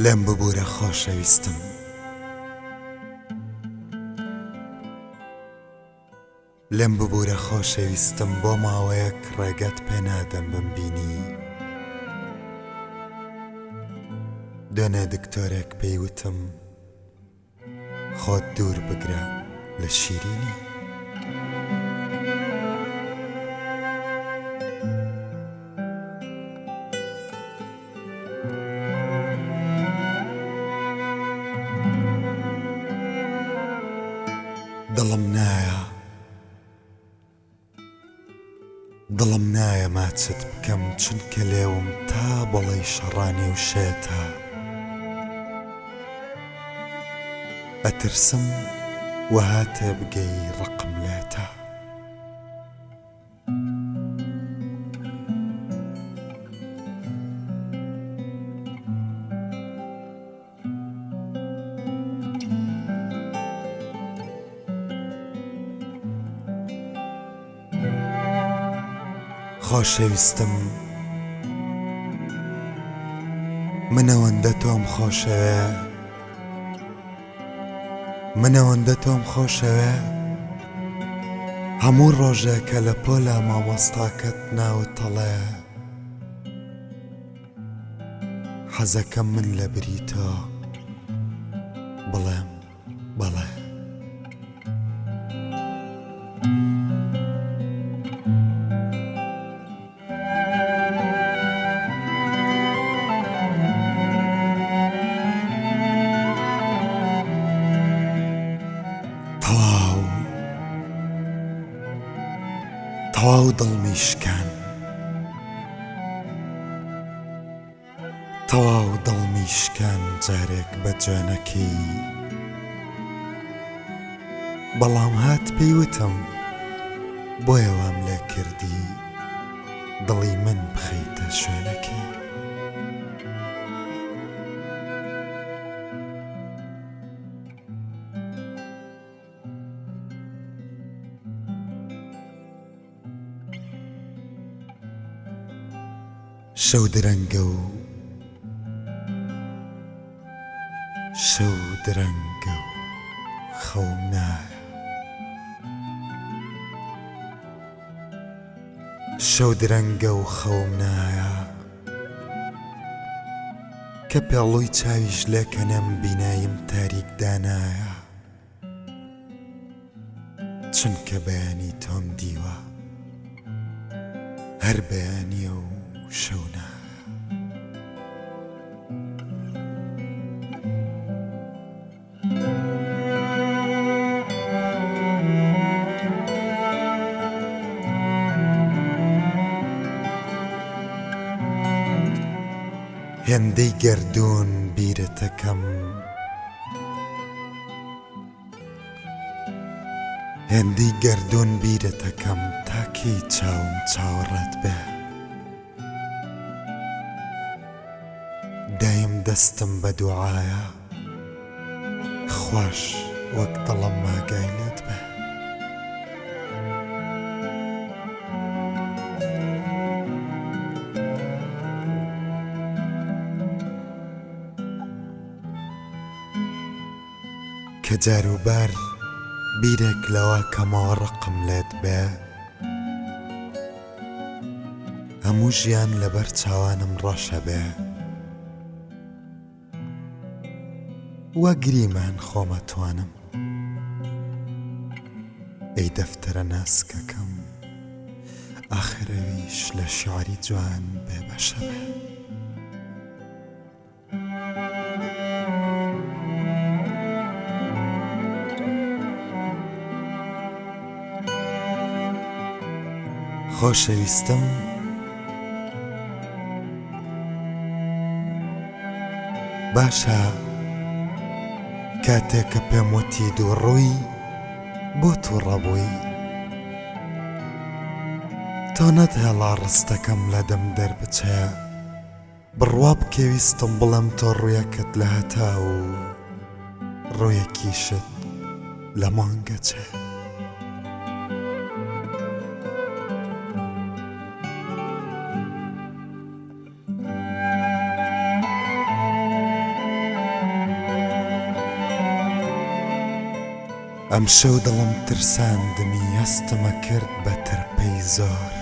لێم ببورە خۆشەویستم. لێم ببورە خۆشەویستم بۆ ماوەیەک ڕێگەت پێ نادەم بمبینی. دوێنێ دکتۆرێک پێی وتم خۆت دوور بگرە لە شیرینی. دڵم نایە دڵم نایە ماچت بکەم چونکە لێوم تا بڵێی شەڕانی و شێتە ئەترسم وەها تێبگەی ڕقم لێتە. خۆشەویستم من ئەوەندە تۆم خۆشەوێ من ئەوەندە تۆم خۆشەوێ هەموو ڕۆژێ کە لە پۆلا مامۆستاکەت ناوت ئەڵێ حەزەکەم من لە بری تۆ بڵێم بەڵێ. تەواو تەواو دڵمی شکان. تەواو دڵمی شکان جارێک بە جوێنەکەی بەڵام هات پێی وتم بۆیە وام لێ کردی دڵی من بخەیتە شوێنەکەی. شەو درەنگە و شەو درەنگە و خەوم نایە. شەو درەنگە و خەوم نایە. کە پێڵووی چاویش لێکەنێم بیناییم تاریک دانایە. چونکە بەیانی تۆم دیوە هەر بەیانیە و شەو نایە. هێندەی گەردوون بیرتەکەم. هێندەی گەردوون بیرتەکەم تا کەی چاوم چاوەڕێت بێ دایم دەستم بە دوعایە خواش وەک دڵم ئاگای لێت بێ. کە جاروبار بیرێک لەوە کەمەوە ڕقم لێت بێ هەموو ژیان لەبەر چاوانم ڕەشە بێ وا گریمان خۆم ئەتوانم ئەی دەفتەرە ناسکەکەم ئاخر ئەویش لە شیعری جوان بێ بەشە بێ. خۆشەویستم باشە کاتێک کە پێم وتی دووڕووی بۆ تووڕە بووی تۆ نەتهێڵا ڕستەکەم لە دەم دەربچێ بڕوا بکە ویستم بڵێم تۆ ڕوویەکت لە هەتاو و ڕوویەکیشت لە مانگ ئەچێ. ئەمشەو دڵم ترساندمی هەستمە کرد بە ترپەی زۆر.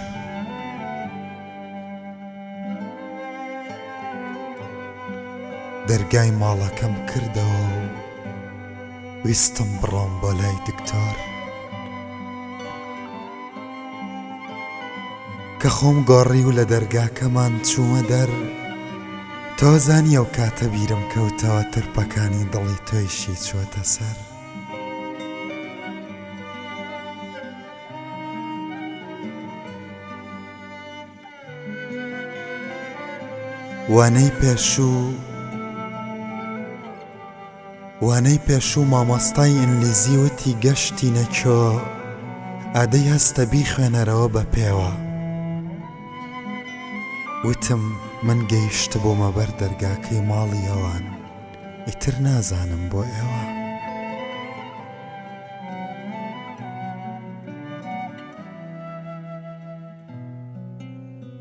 دەرگای ماڵەکەم کردەوە و ویستم بڕۆم بۆ لای دکتۆر. کە خۆم گۆڕی و لە دەرگاکەمان چوومە دەر، تۆ زانی ئەو کاتە بیرم کەوتەوە ترپەکانی دڵی تۆیشی چووەتە سەر. وانەی پێشوو وانەی پێشوو مامۆستای ئینگلیزی وتی گەشتینە کۆ ئادەی هەستە بیخوێنەرەوە بە پێوە وتم من گەیشتبوومە بەر دەرگاکەی ماڵی ئەوان ئیتر نازانم بۆ ئێوە.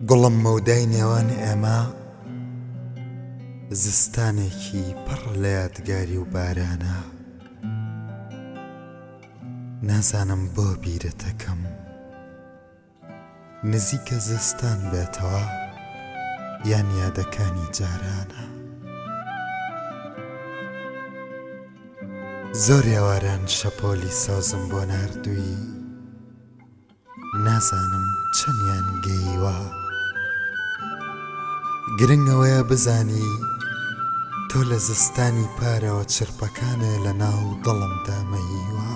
گوڵم مەودای نێوان ئێمە زستانێکی پڕ لە یادگاری و بارانە نازانم بۆ بیرتەکەم نزیکە زستان بێتەوە یان یادەکانی جارانە زۆر ئێواران شەپۆلی سۆزم بۆ ناردووی نازانم چەنیان گەیوە. گرنگ ئەوەیە بزانی تۆ لە زستانی پارەوە چرپەکانێ لە ناو دڵمدا مەییوە.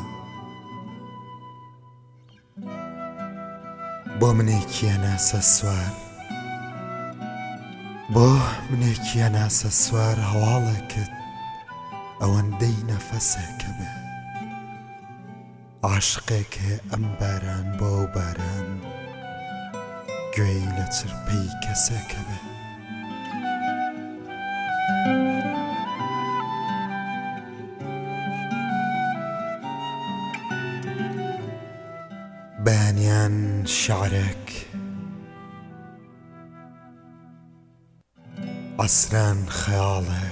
بۆ منێکی هەناسە سوار بۆ منێکی هەناسە سوار هەواڵێکت ئەوەندەی نەفەسێکە بێ. عاشقێک هەیە ئەم باران بۆ ئەو باران گوێی لە چرپەی کەسێکە بێ. بەیانیان شیعرێک. عەسران خەیاڵێ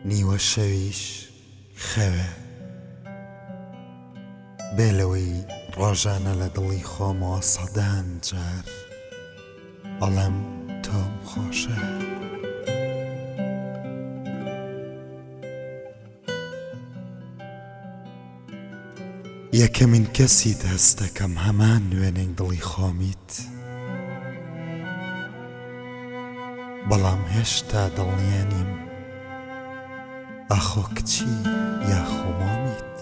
نیوە شەویش خەوێ بێ لەوەی ڕۆژانە لە دڵی خۆمەوە سەدان جار ئەڵێم تۆم خۆشە. یەکەمین کەسیت هەست دەکەم هەمان وێنەی دڵی خۆمیت بەڵام هێشتا دڵنیا نیم ئاخۆ کچی یاخۆ مۆمیت.